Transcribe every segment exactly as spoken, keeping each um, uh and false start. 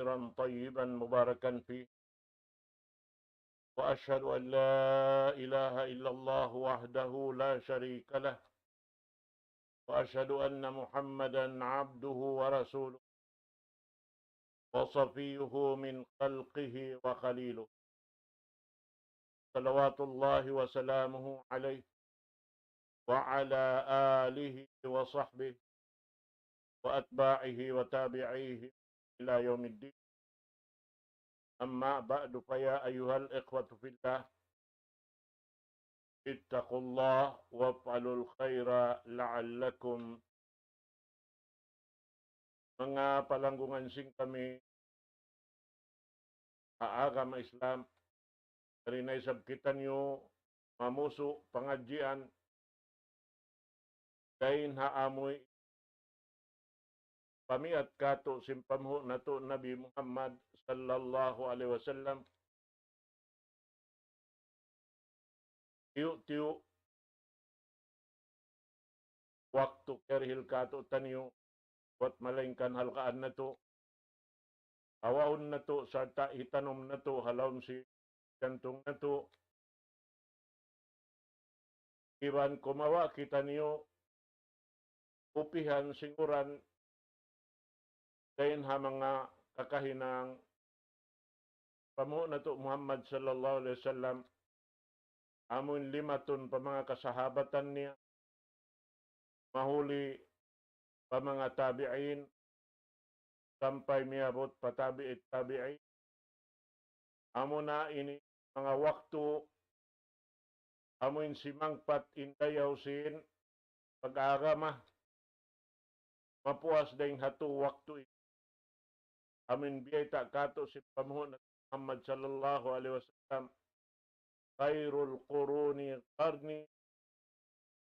كثيرا طيبا مباركا فيه. وأشهد أن لا إله إلا الله وحده لا شريك له، وأشهد أن محمدا عبده ورسوله وصفيه من خلقه وخليله، صلوات الله وسلامه عليه وعلى آله وصحبه وأتباعه وتابعيه إلى يوم الدين. أما بعد، فيا أيها الإخوة في الله، اتقوا الله وافعلوا الخير لعلكم. Manga palanggungan sin kami ha agama Islam, dayn ha isab kitaniyu mamusu' pangadjian dayn ha amuy pamiyat katu' sin panghu' natu' Nabi Muhammad sallallahu alayhi wasallam. Tiyu'-tiyu' waktu kiyarihil katu'taniyu, bat malaingkan halgaan natu', awaun natu', sarta' hitanum natu' ha lawm sin jantung natu'. Iban kumawa' kitaniyu upihan sin uran dayn ha manga kakahinang panghu' natu' Muhammad sallallahu alayhi wasallam, amuin limatun pa manga kasahabatan niya, mahuli pa manga tabi'in, sampay miyabut pa tabi'it tabi'in. Amuna ini manga waktu amuin simangpat in dayaw sin pag-agama, mapuas dayn ha tū waktu ini. Amuin biyayta' katu' sin panghu' natu' Muhammad sallallahu alayhi wasallam, خير القرون قرني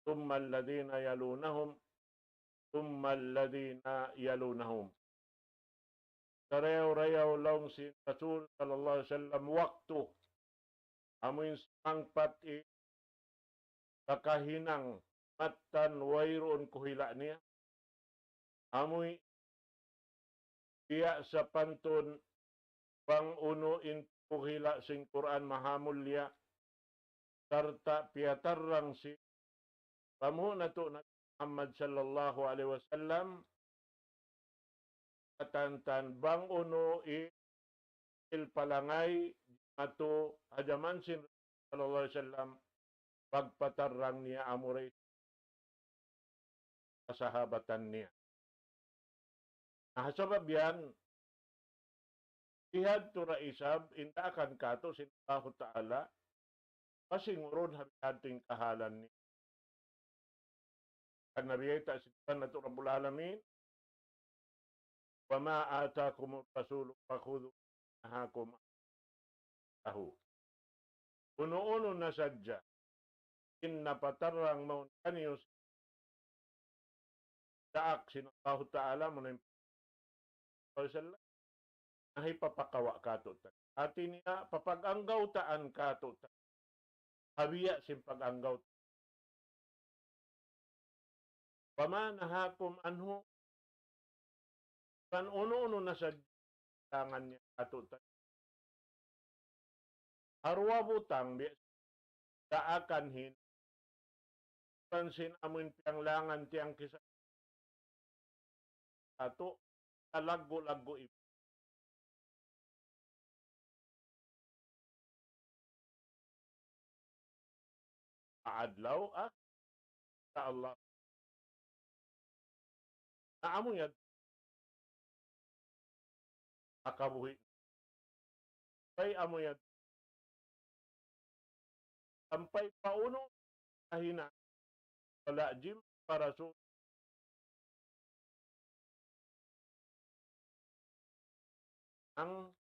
ثم الذين يلونهم ثم الذين يلونهم. Sarayaw-rayaw laung sin Rasul sallallahu alayhi wasallam waktu amuin simangpat in kakahinang mattan wayruun kuhila' niya. Amuy biya' sapantun bang unu in kuhila' sin Qur'an mahamulliya, sarta' piyatarrang sin panghu' natu' Nabi Muhammad sallallahu alayhi wasallam, katantan bang unu in il palangay matu ha jaman sin sallallahu alayhi wasallam, pagpatarrang niya amura in kasahabatan niya. Na, ha sabab yan, bihadtu da isab in daakan katu' sin Allahu Ta'ala, pasingurun ha bihadtu in kahalan niya. Kan nabiyayta' sin Tuhan natu' Rabbul Alamin, وما آتاكم الرسول فخذوه وما نهاكم عنه. Unu-unu na sadja in napatarrang mawn kaniyu daak sin Allahu Ta'ala, muna in sallallahu alayhi wasallam, na hipapakawa' katu'taniyu. Hati niya, papag-anggawtaan katu'taniyu ha biya' sin pag-anggawta'. وما نهاكم عنه, bang unu-unu na sadja tangan niya katu'taniyu. Ha duwa butang biya' daakan hin, pansin amuin piyanglangan tiyangkisan katu', talaggu'-laggu' iban. Adlaw, ah, insya Allah. Na amu yan, makabuhi'. Kay amu yan, sampay pa unu kahinang, wala' jim pa Rasul. Ang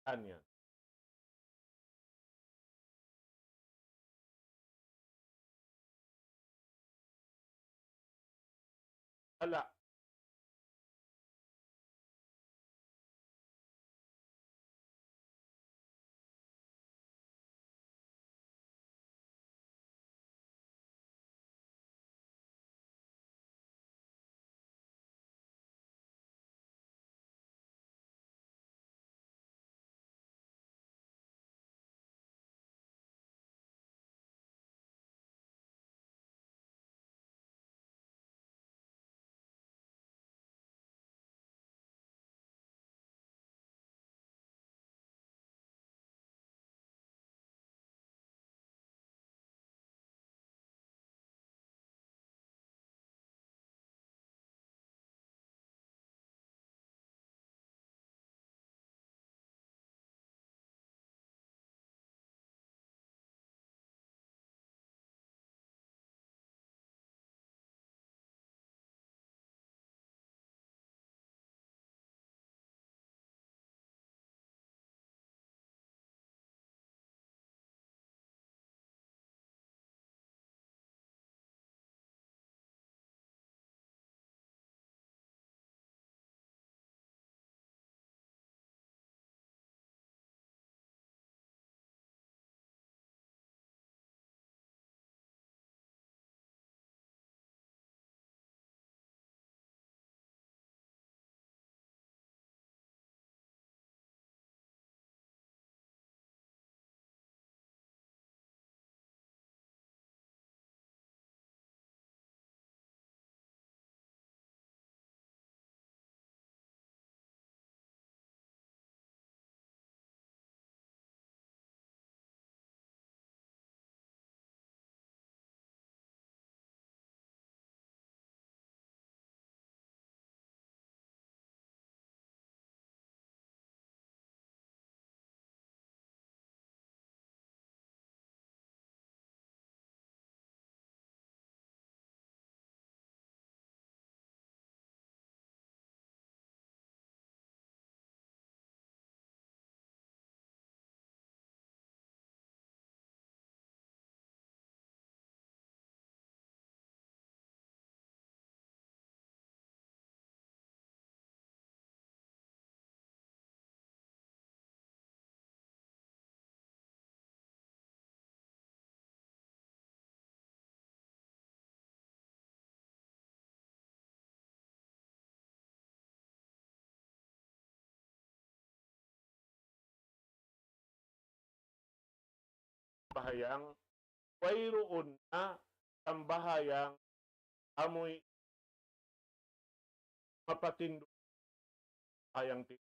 aniya. Ala. sambahayang, wayruun na sambahayang amuin mapatindug sambahayang ti-,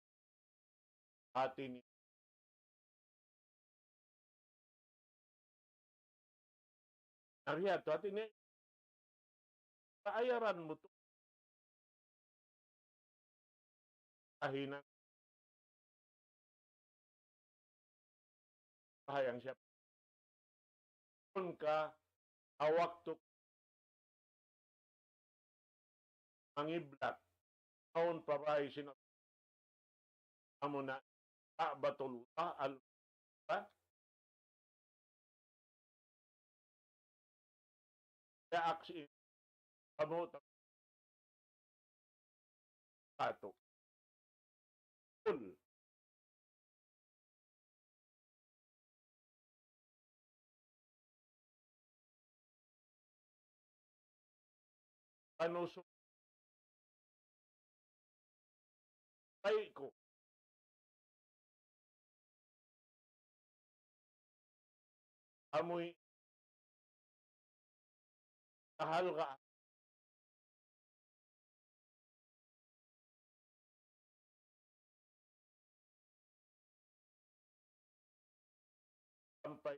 hati ni. Narihat tu hati ni. Kaayaran mu tu. Kahinang sambahayang siya. Awn ka ha waktu mangiblat, awn pa bay sin amuna Ka'batullah al-, ha? Yaak sin kamu ta-, katu. Kul. Anu su-, paiku. Amuin kahalga sampay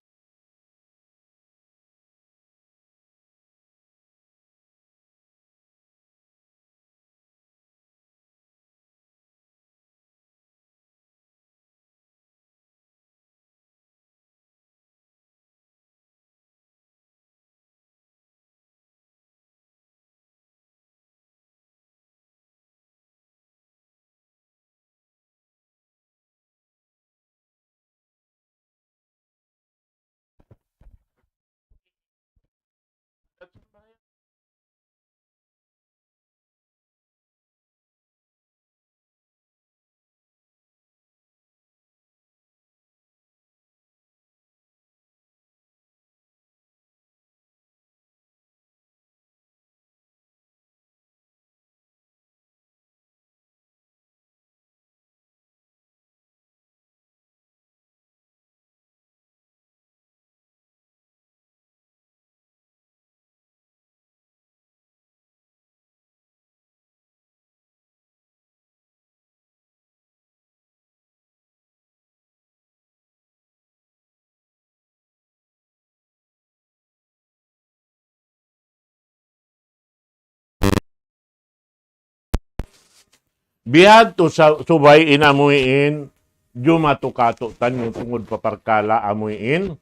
Bihadtu sa-, subay in amuin, jumatu katu'niyu tungud pa parkala' amuin,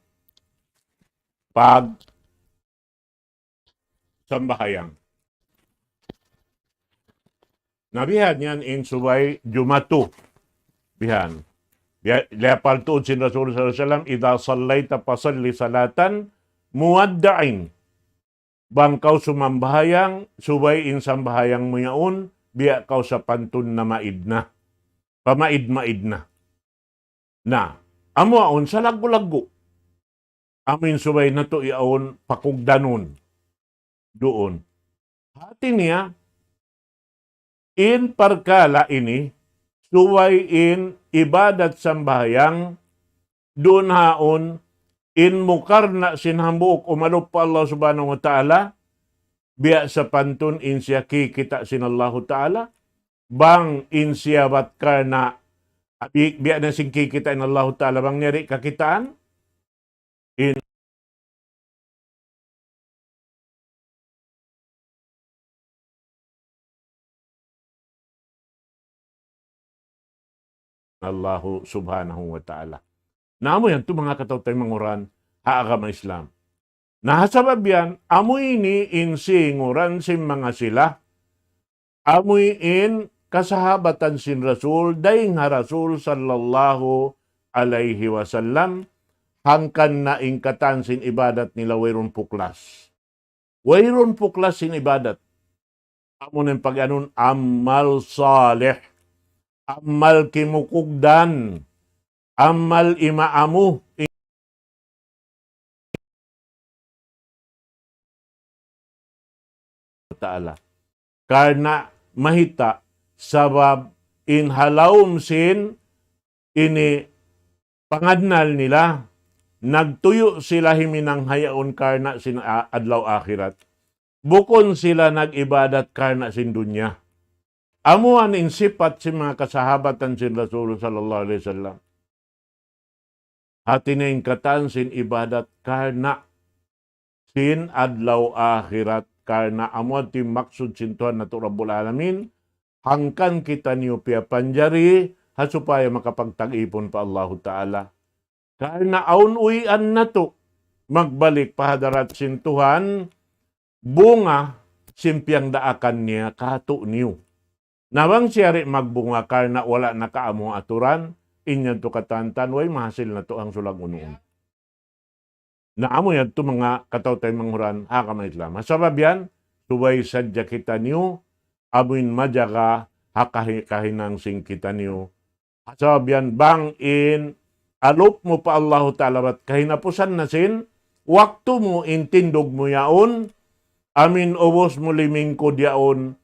pag sambahayang. Na bihan yan in subay jumatu. Bihan. Biya-, liyapal tuud sin Rasul sallallahu alayhi wasallam, "Idha sallayta fasalli salatan muwadda'in." Bang kaw sumambahayang, subay in sambahayang mu yaun, biya' kaw sapantun namaid na. Pamaid-maid na. Na, amu yaun salaggu'-laggu'. Amu in subay natu' yaun pakugdanun. Duun. Hati niya, in parkala' ini, subay in ibadat sambahayang, duun haun, in mukarna' sin hambuuk umalup pa Allah Subhanahu wa Ta'ala, biya' sapantun in siya kikita' sin Allahu Ta'ala, bang in siya bat karna', abi-, biya' na sin kikita' in Allahu Ta'ala, bang niya di' kakitaan, in Allahu Subhanahu wa Ta'ala. Na amu yan tu manga kataw-taymanghuran ha agama Islam. Na ha sabab yan, amu ini in singuran sin manga sila, amu in kasahabatan sin Rasul, dayn ha Rasul sallallahu alayhi wasallam, hangkan na in katan sin ibadat nila wayruun puklas. Wayruun puklas sin ibadat. Amu na in pag-anun amal salih, amal kimukugdan, amal imaamu. Ta'ala. Karna' mayta', sabab in ha lawm sin ini pangannal nila, nagtuyu' sila himinang ha yaun karna' sin a-, adlaw akhirat. Bukun sila nag-ibadat karna' sin dunya. Amu yan in sipat sin manga kasahabatan sin Rasul sallallahu alayhi wasallam. Hati niya in katan sin ibadat karna' sin adlaw akhirat, karna' amu yan in maksud sin Tuhan natu' Rabbul Alamin, hangkan kitaniyu piyapanjari, ha supaya makapagtag-ipun pa Allahu Ta'ala. Karna' awn uwian natu', magbalik pa hadarat sin Tuhan, bunga sin piyangdaakan niya kātu'niyu. Na bang siya di' magbunga karna' wala' na kaamu aturan, in yadtu katantan, way mahasil natu' hangsulag unu-unu. Na amu yadtu manga kataw-taymanghuran ha agama Islam. Sabab yan, subay sadja kitaniyu, amuin majaga ha kahi-, kahinang sin kitaniyu. Sabab yan, bang in alup mu pa Allahu Ta'ala bat kahinapusan na sin waktu mu, in tindug mu yaun, amuin ubus mu limingkud yaun,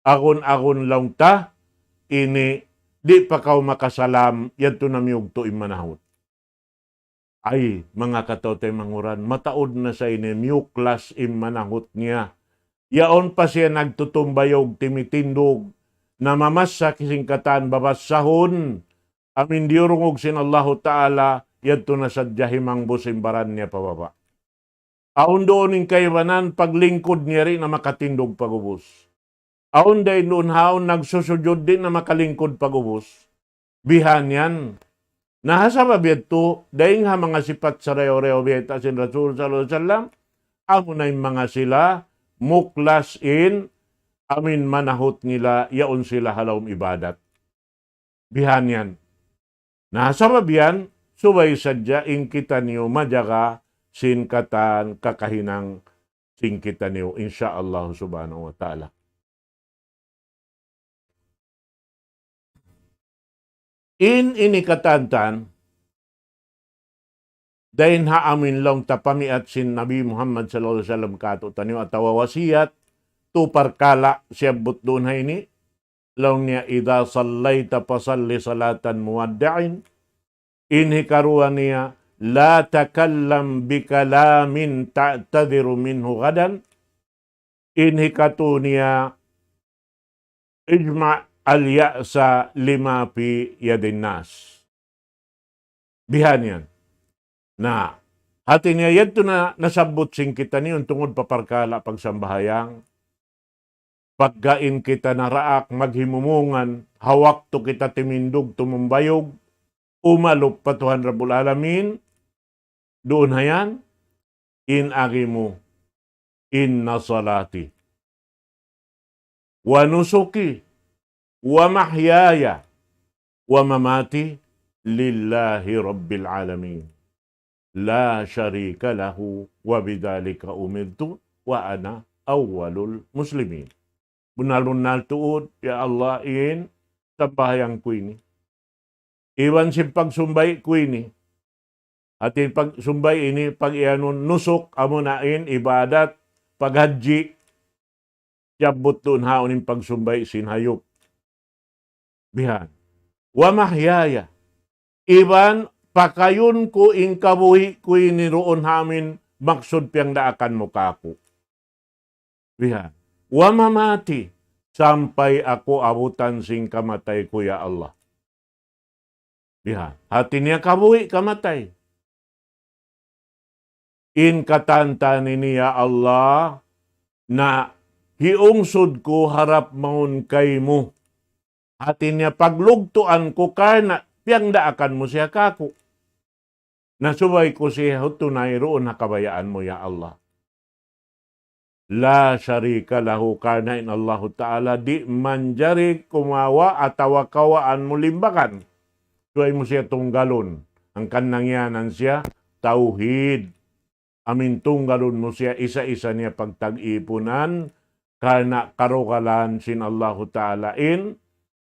agun-agun laung ta, ini, di' pa kaw makasalam, yadtu na miyugtu' in manahut. Ay, manga kataw-taymanghuran, mataud na sa ini, miyuklas in manahut niya. Yaun pa siya nagtutumbayug, timitindug, namamassa sin katan babassahun, amuin diyurungug sin Allahu Ta'ala, yadtu na sadja himangbus in baran niya pa baba'. Awn duun in kaibanan, paglingkud niya di' na makatindug pag'ubus. Awn da in duun haun nagsusujud di' na makalingkud pag'ubus. Bihan yan. Na ha sabab yadtu, dayn ha manga sipat sarayaw-rayaw biyayta' sin Rasul sallallahu alayhi wasallam, amuna in manga sila, muklas in, amuin manahut nila, yaun sila ha lawm ibadat. Bihan yan. Na sabab yan, subay sadja in kitaniyu majaga sin katan kakahinang sin kitaniyu, insya Allah subhanahu wa ta'ala. In ini katantan, dayn ha amuin laung ta pamiat sin Nabi Muhammad sallallahu alayhi wasallam kātu'niyu atawa wasiyat, tu parkala' siyabbut duun ha ini, laung niya, إذا صليت فصل صلاة مودع. In hikaruwa niya, لا تكلم بكلام تعتذر منه غدا. In hikatu niya, اجمع اليأس لما في يد الناس. Bihan yan. Na, hati niya yadtu na nasabbut sin kitaniyu tungud pa parkala' pagsambahayang. Pagga in kita naraak maghimumungan, ha waktu kita timindug tumumbayug, umalup pa Tuhan Rabbul Alamin, duun ha yan, in agi mu, إن صلاتي ونسكي ومحياي ومماتي لله رب العالمين لا شريك له وبذلك أمرت وأنا أول المسلمين. Bunnal-bunnal tuud, ya Allah, in sambahayang ku ini. Iban sin pagsumbay ku ini. Hati pagsumbay ini, pag-iyanun nusuk, amuna in ibadat, paghajji, siyabbut duun haun in pagsumbay sin hayup. Bihan. ومحياي. Iban pakayun ku in kabuhi' ku ini duun ha amuin maksud piyagdaakan mu kāku'. Bihan. ومماتي, sampay aku abutan sin kamatay ku, ya Allah. Bihan. Hati niya kabuhi', kamatay. In katantan ini, ya Allah, na hiungsud ku harap mawn kaymu. Hati niya paglugtuan ku karna' piyagdaakan mu siya kāku'. Na subay ku siya hutunay duun ha kabayaan mu, ya Allah. لا شريك له, karna' in Allahu Ta'ala di' manjari kumawa' atawa kawaan mu limbagan. Subay mu siya tunggalun. Hangkan nangyanan siya tawhid. Amuin tunggalun mu siya isa-isa niya pagtag-ipunan, karna' karugalan sin Allahu Ta'ala in,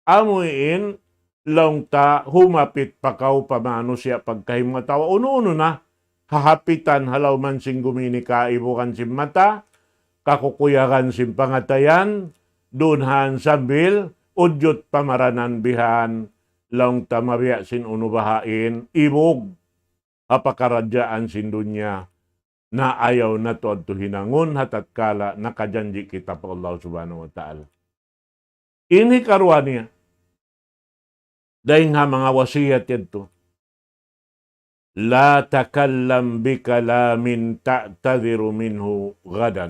amuin laung ta humapit pa kaw pa manusiya' pagkahi mu atawa unu-unu na, hahapitan ha lawm sin gumi ini kaibugan sin mata, kakukuyagan sin pangatayan, duun ha yan sambil ujut pamaranan bihan, laung ta mabiya' sin unu baha' in ibug. ha pakaradjaan sin dunya, na ayaw natu' yadtu hinangun ha tatkala nakajanji' kita pa Allah Subhanahu wa Ta'ala. Ini karuwa niya, dayng ha manga wasiyat yadtu. لا تكلم بكلام تعتذر منه غدا.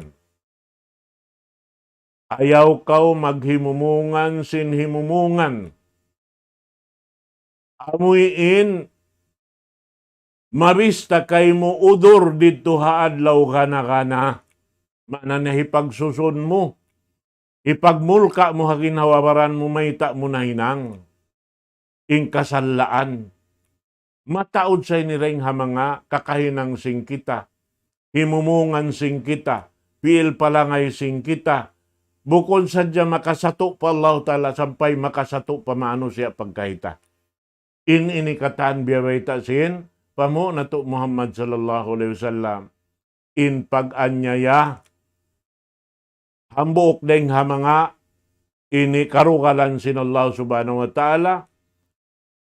Ayaw kaw maghimumungan sin himumungan. Amuin mabista kaymu udur didtu ha adlaw gana-gana. Maana niya hipagsusun mu. Hipagmulka mu ha ginhawa-baran mu, mayta' mu nahinang in kasallaan. Mataud sa ini dayng ha manga kakahinang sin kita, himumungan sin kita, piil palangay sin kita, bukun sadja makasatu' pa Allah Ta'ala sampay makasatu' pa manusiya' pagkahita. In ini katan biyabayta' sin panghu' natu' Muhammad sallallahu alayhi wasallam. In pag-anyaya, hambuuk dayng ha manga ini karugalan sin Allah Subhanahu wa Ta'ala,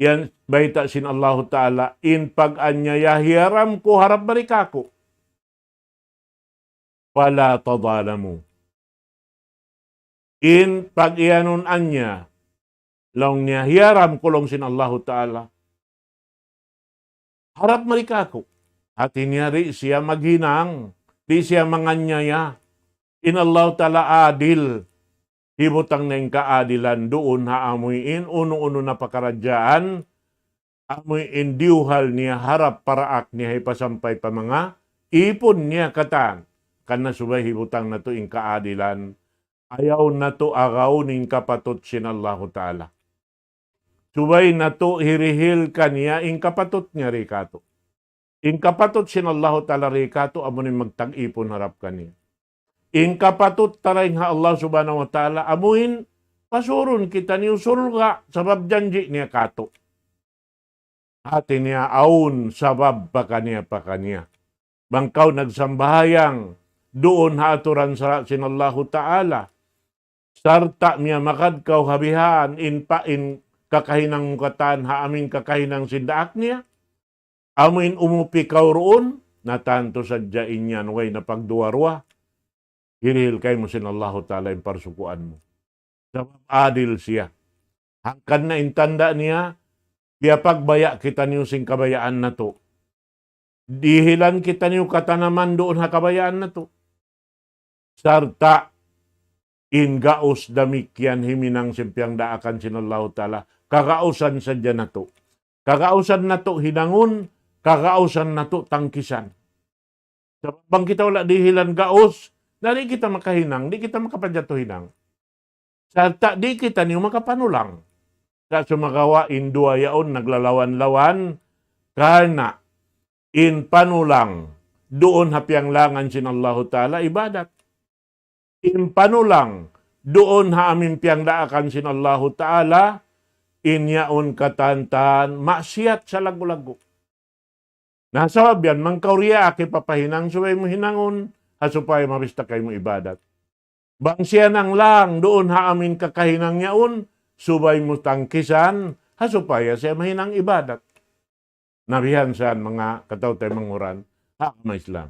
yan bayta' sin Allah Ta'ala, in pag-anyaya hiyaram ku harap mari kāku'. فلا تظالموا. In pag-iyanun anya, laung niya, hiyaram ku laung sin Allahu Ta'ala. Harap mari kāku'. Hati niya di' siya maghinang, di' siya manganyaya. In Allahu Ta'ala adil. Hibutang niya in kaadilan duun ha amuin, unu-unu na pakaradjaan, amuin diyuhal niya harap paraak niya hipasampay pa manga ipun niya katan. Karna' subay hibutang natu' in kaadilan. Ayaw natu' agawun in kapatut sin Allahu Ta'ala. Subay natu' hirihil kaniya in kapatut niya di kātu'. In kapatut sin Allahu Ta'ala di kātu' amuin magtag-ipun harap kaniya. In kapatut ta dayng ha Allah Subhanahu wa Ta'ala amuin pasurun kitaniyu surga' sabab janji' niya kātu'. Hati niya awn sabab pakaniya-pakaniya. Bang kaw nagsambahayang duun ha aturan sara' sin Allahu Ta'ala, sarta' miyamagad kaw ha bihaan in pa in kakahinang mu katan ha amuin kakahinang sin daak niya, amuin umupi kaw duun, na tantu sadja in yan way na pagduwa-ruwa, hirihil kaymu sin Allahu Ta'ala in parsukuan mu. Sabab adil siya. Hangkan na in tanda' niya, piyapagbaya' kitaniyu sin kabayaan natu'. Dihilan kitaniyu katanaman duun ha kabayaan natu'. Sarta' in gaus damikkiyan himinang sin piyangdaakan sin Allahu Ta'ala. Kagausan sadja natu'. Kagausan natu' hinangun, kagausan natu' tangkisan. Sabab bang kita wala' dihilan gaus, na di' kita makahinang, di' kita makapajatu hinang. Sarta' di' kitaniyu makapanulang. Sa' sumagawa' in duwa yaun naglalawan-lawan, karna' in panulang duun ha piyanglangan sin Allahu Ta'ala ibadat. In panulang duun ha amuin piyangdaakan sin Allahu Ta'ala, in yaun katantan maksiyat salaggu'-laggu'. Na sabab yan, bang kaw riya' hipapahinang subay mu hinangun, ha supaya mabista kaymu ibadat. Bang siya nanglang duun ha amuin kakahinang yaun, subay mu tangkisan, ha supaya siya mahinang ibadat. Na bihan sa yan manga kataw-taymanghuran ha agama Islam.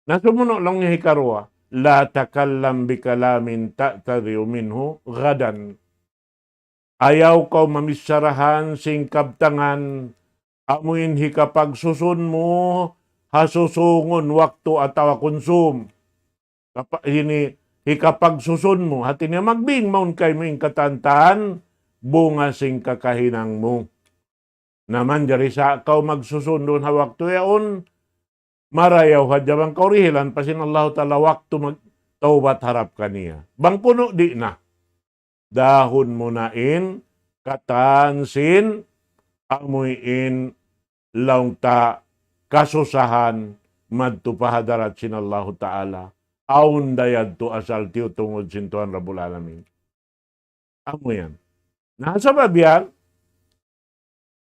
Na sumunu' laung niya hikaruwa, لا تكلم بكلام تعتذر منه غدا. Ayaw kaw mamicharahan sin kabtangan amuin hikapagsusun mu ha susungun waktu atawa kunsum. Kapa-, ini hikapagsusun mu, hati niya magbing mawn kaymu in katantan bunga sin kakahinang mu. Na manjari sa' kaw magsusun duun ha waktu yaun, marayaw hadja bang kaw dihilan pa sin Allahu Ta'ala waktu magtawbat harap kaniya. Bang kunu' di' na. Dahun mu na in katan sin amuin laung ta kasusahan madtu pa hadarat sin Allahu Ta'ala. Awn da yadtu asal tiyutungud sin Tuhan Rabbul Alamin. Amu yan. Na sabab yan,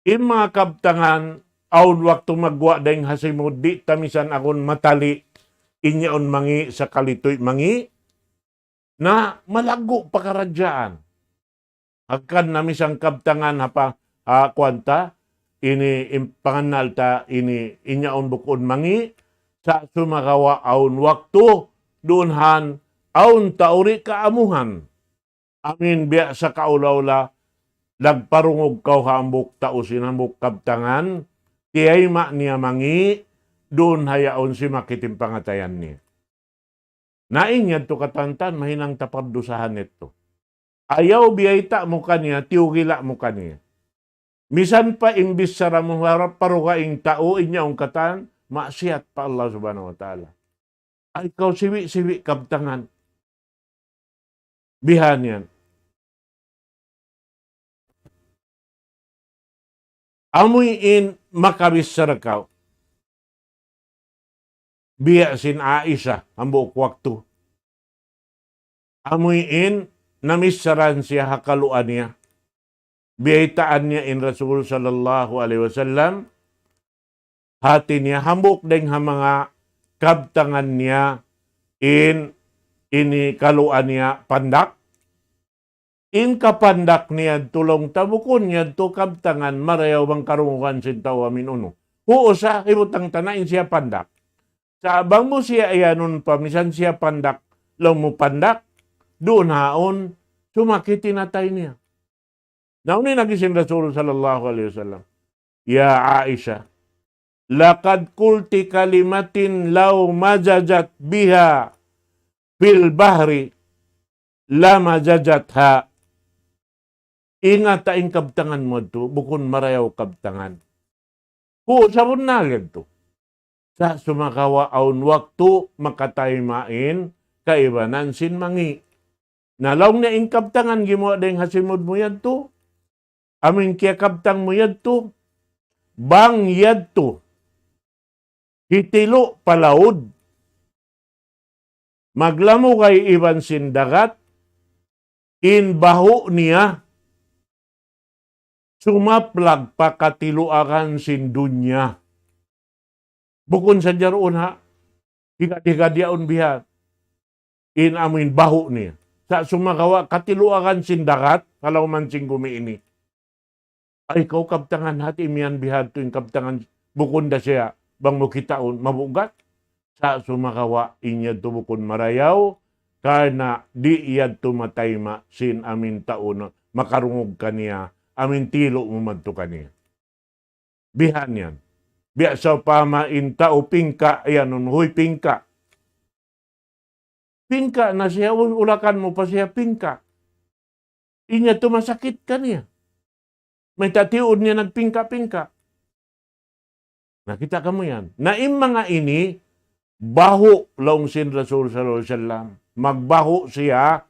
in manga kabtangan, awn waktu magguwa' dayng ha simud, di' ta misan agun matali', in yaun mangi', sakali tuy mangi', na malaggu' pakaradjaan. Hangkan na misan kabtangan ha pa, ha, kuwan ta, ini in pangannal ta ini in yaun bukun mangi', sa' sumagawa' awn waktu, duun han awn tau di' kaamuhan. Amin biya' sa kaula-ula, nagparungug kaw ha hambuuk tau sin hambuuk kabtangan, tiyayma' niya mangi', duun ha yaun simakit in pangatayan niya. Na in yadtu katantan, mahinang ta pardusahan yadtu. Ayaw biyayta' mu kaniya, tiyugila' mu kaniya. Misan pa in bichara mu harap pa dugaing tau, in yaun katan, maksiyat pa Allah Subhanahu wa Ta'ala. Ay kaw siwi'-siwi' kabtangan. Bihan yan. Amuin makabichara kaw. Biya' sin Aisha, hambuuk waktu. Amuin namichara siya ha kaluwa niya. Biyaytaan niya in Rasul sallallahu alayhi wasallam, hati niya hambuuk dayng ha manga kabtangan niya in ini kaluwa niya pandak. In kapandak niya laung ta bukun yadtu kabtangan marayaw bang karungugan sin tau amin unu. Huu sa hibutang ta na in siya pandak. Sa' bang mu siya iyanun pa, misan siya pandak, laung mu pandak, duun haun, sumakit in atay niya. Na unu in agi sin Rasul sallallahu alayhi wasallam. يا عائشة، لقد قلت كلمة لو مزجت بها في البحر لمزجتها. Ingata in kabtangan mu yadtu, bukun marayaw kabtangan. Huu, sabunnal yadtu. Sa' sumagawa' awn waktu makatayma' in kaibanan sin mangi'. Na laung niya in kabtangan gimuwa' dayng ha simud mu yadtu, amin kiyakabtang mu yadtu, bang yadtu hitilu' pa laud, maglamugay iban sin dagat, in bahu' niya sumaplag pa katiluagan sin dunya. Bukun sadja duun ha higad-higad yaun bihan in amuin bahu' niya. Sa' sumagawa' katiluagan sin dagat, kalauman sin gumi ini. Ay kaw kabtangan, hati imiyan bihadtu in kabtangan, bukun da siya bang mu kitaun mabugat. Sa' sumagawa' in yadtu bukun marayaw, karna' di' yadtu matayma' sin amin tau na makarungug kaniya, amin tilu' mu madtu kaniya. Bihan yan. Biya' sawpama in tau pingka', iyanun, "Huy pingka'." Pingka' na siya, u-, ulakan mu pa siya pingka'. In yadtu masakit kaniya. Mayta' tiyuud niya nagpingka'-pingka'. Na kita' kamu yan. Na in manga ini, bahu' laung sin Rasul sallallahu alayhi wasallam. Magbahu' siya,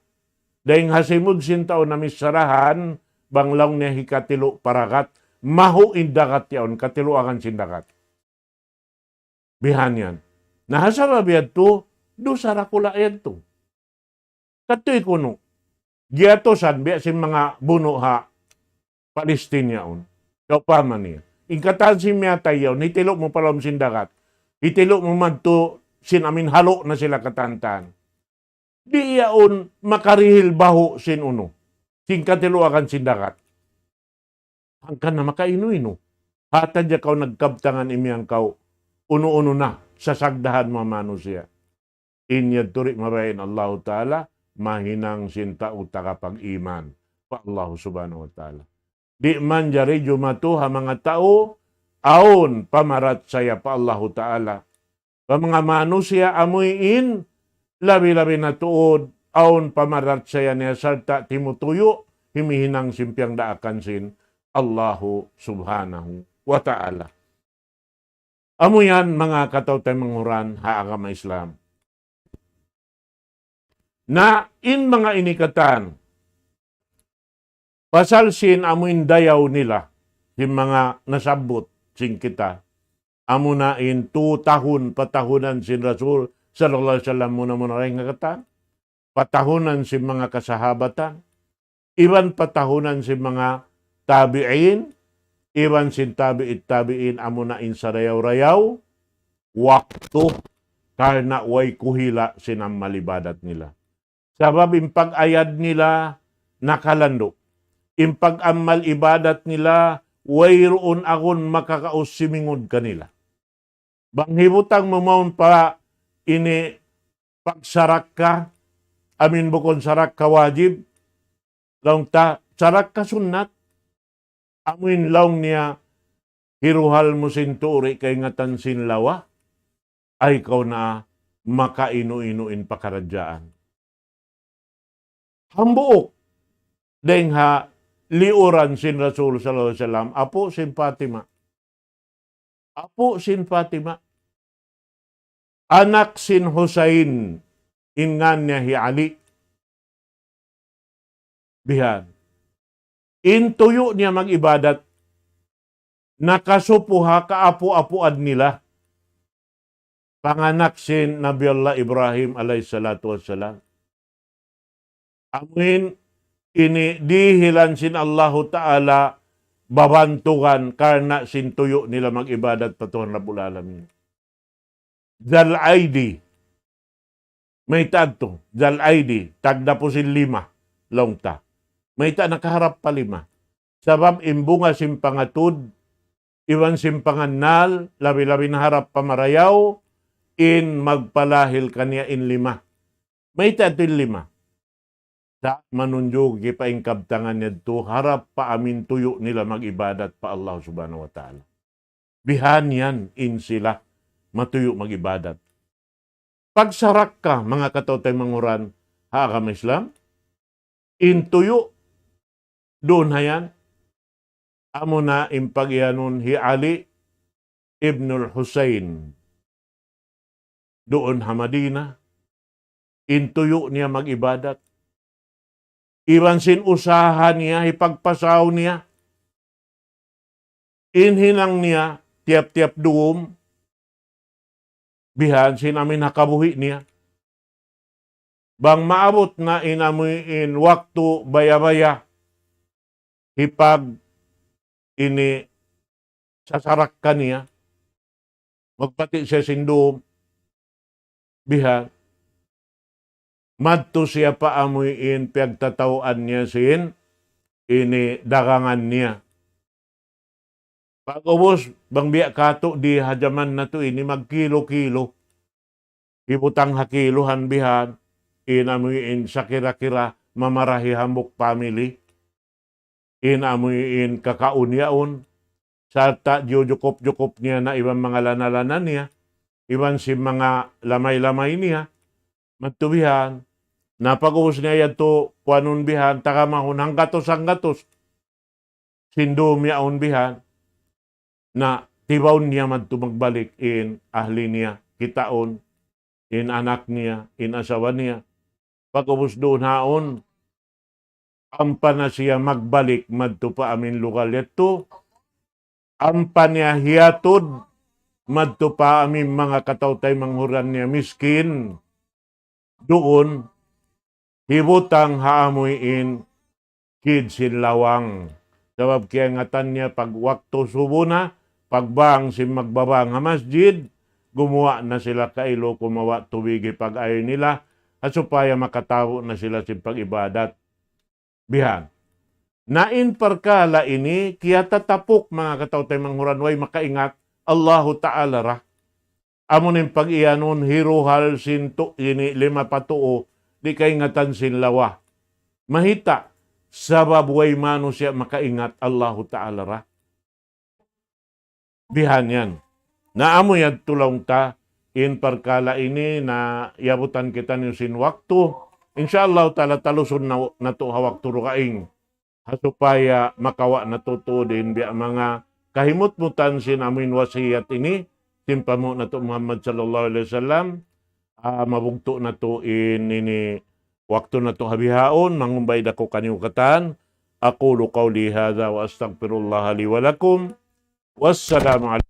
dayng ha simud sin tau namicharahan, bang laung niya hikatilu' pa dagat, mahu' in dagat yaun, katiluagan sin dagat. Bihan yan. Na ha sabab yadtu, dusa dakula' yadtu. Katuy kunu', giyatusan biya' sin manga bunu' ha Palestine yaun. Sawpama niya. In katan sin miyatay yaun, hitilu' mu pa lawm sin dagat. Hitilu' mu madtu sin amin halu' na sila katantan. Di' yaun makarihil bahu' sin unu. Sin katiluagan sin dagat. Hangkan na makainu-inu. Hata ja kaw nagkabtangan imiyan kaw unu-unu na sasagdahan mu manusiya'. In yadtu di' mabaya' in Allahu Ta'ala, mahinang sin tau tagapag-iman pa Allahu Subhanahu wa Ta'ala. Di' manjari jumatu ha manga tau awn pamarachaya pa Allahu Ta'ala. Pa manga manusiya' amuin, labi-labi na tuud, awn pamarachaya niya sarta' timutuyu', himihinang sin piyagdaakan sin Allahu Subhanahu wa Ta'ala. Amu yan manga kataw-taymanghuran ha agama Islam. Na in manga ini katan, pasal sin amuin dayaw nila, sin manga nasabbut sin kita, amuna in tu tahun patahunan sin Rasul sallallahu alayhi wasallam muna-muna dayn ha katan, patahunan sin manga kasahabatan, iban patahunan sin manga tabi'in, iban sin tabi'it tabi'in amuna in sarayaw-rayaw waktu karna' way kuhila' sin amal ibadat nila. Sabab in pag-ayad nila nakalandu'. In pag-amal ibadat nila wayruun agun makakaus simingud kanila. Bang hibutang mu mawn pa ini pagsarakka, amin bukun sarakka wajib, laung ta, sarakka sunnat, amuin laung niya, hiruhal mu sin tuud di' kaingatan sin lawa, ay kaw na makainu-inu in pakaradjaan. Hambuuk, dayng ha liuran sin Rasul sallallahu alayhi wasallam, apu' sin Fatima. Apu' sin Fatima. Anak sin Husayn, in ngan niya hi Ali. Bihan. In tuyu' niya mag-ibadat, nakasupu ha kaapu-apuan nila. Panganak sin Nabi Allah Ibrahim alayhi salatu wassalam. Amuin ini dihilan sin Allahu Ta'ala babantugan karna' sin tuyu' nila mag-ibadat pa Tuhan Rabbul Alamin. Zal Aidi. Mayta' tu, Zal Aidi, tagdapu sin lima, laung ta. Mayta' nakaharap pa lima. Sabab in bunga sin pangatud, iban sin pangannal, labi-labi na harap pa marayaw, in magpalahil kaniya in lima. Mayta' tu in lima. Sa' manunjuki pa in kabtangan niya tu, harap pa amin tuyu' nila mag-ibadat pa Allah Subhanahu wa Ta'ala. Bihan yan in sila matuyu' mag-ibadat. Pagsarakka, manga kataw-taymanghuran ha agama Islam, in tuyu' duun ha yan, amuna in pag-iyanun hi Ali ibnul Husayn. Duun ha Madina, in tuyu' niya mag-ibadat. Iban sin usaha niya, hipagpasaw niya. In hinang niya, tiyap-tiyap dum, bihan sin amin ha kabuhi' niya. Bang maabut na in amuin waktu baya-baya, hipag ini sasarakka niya, magpati' siya sin dum, bihan, madtu siya pa amuin piyagtatawaan niya sin ini dagangan niya. Pag'ubus, bang biya' katu' di ha jaman natu' ini magkilu-kilu. Hibutang ha kiluhan bihan, in amuin sakira-kira mamarahi hambuuk family. In amuin kakaun yaun, sarta' jiyujukup-jukup niya na iban manga lana-lana niya, iban sin manga lamay-lamay niya, madtu bihan. Na pag'ubus niya yadtu, kuanun bihan, tagamahun hanggatus-hanggatus. Sin dum yaun bihan, na tibaun niya madtu magbalik in ahli niya, kitaun, in anak niya, in asawa niya. Pag'ubus duun haun, ampa na siya magbalik madtu pa amin lugal yadtu. Ampa niya hiyatud madtu pa amin manga kataw-taymanghuran niya miskin. Duun, hibutang ha amuin kid sin lawang. Sabab kiyaingatan niya pag waktu subu na, pagbang sin magbabang ha masjid, gumuwa' na sila kailu kumawa' tubig hipag-ayun nila, ha supaya makatabu' na sila sin pag-ibadat. Bihan. Na in parkala' ini, kiyatatapuk manga kataw-taymanghuran way makaingat, Allahu Ta'ala ra. Amu in pag-iyanun hiruhal sin tu-, ini lima pa tuu, di' kaingatan sin lawa. Mahita', sabab way manusiya' makaingat Allahu Ta'ala ra. Bihan yan. Na amu yadtu laung ta, in parkala' ini na yabutan kitaniyu sin waktu. Insya Allah Ta'ala talusun na, natu' ha waktu dugaing. Ha supaya makawa' natu' tuud in biya' manga kahimutmutan sin amuin wasiyat ini, sin panghu' natu' Muhammad sallallahu alayhi wasallam, ah, mabugtu' natu' in ini waktu natu' ha bihaun, mangumbay da aku kaniyu katan. أقول قولي هذا وأستغفر الله لي ولكم. والسلام عليكم.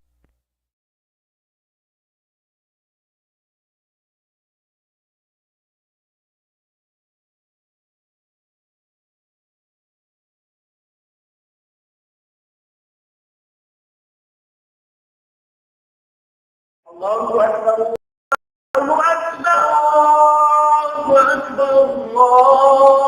الله أكبر. الله أكبر. الله أكبر. الله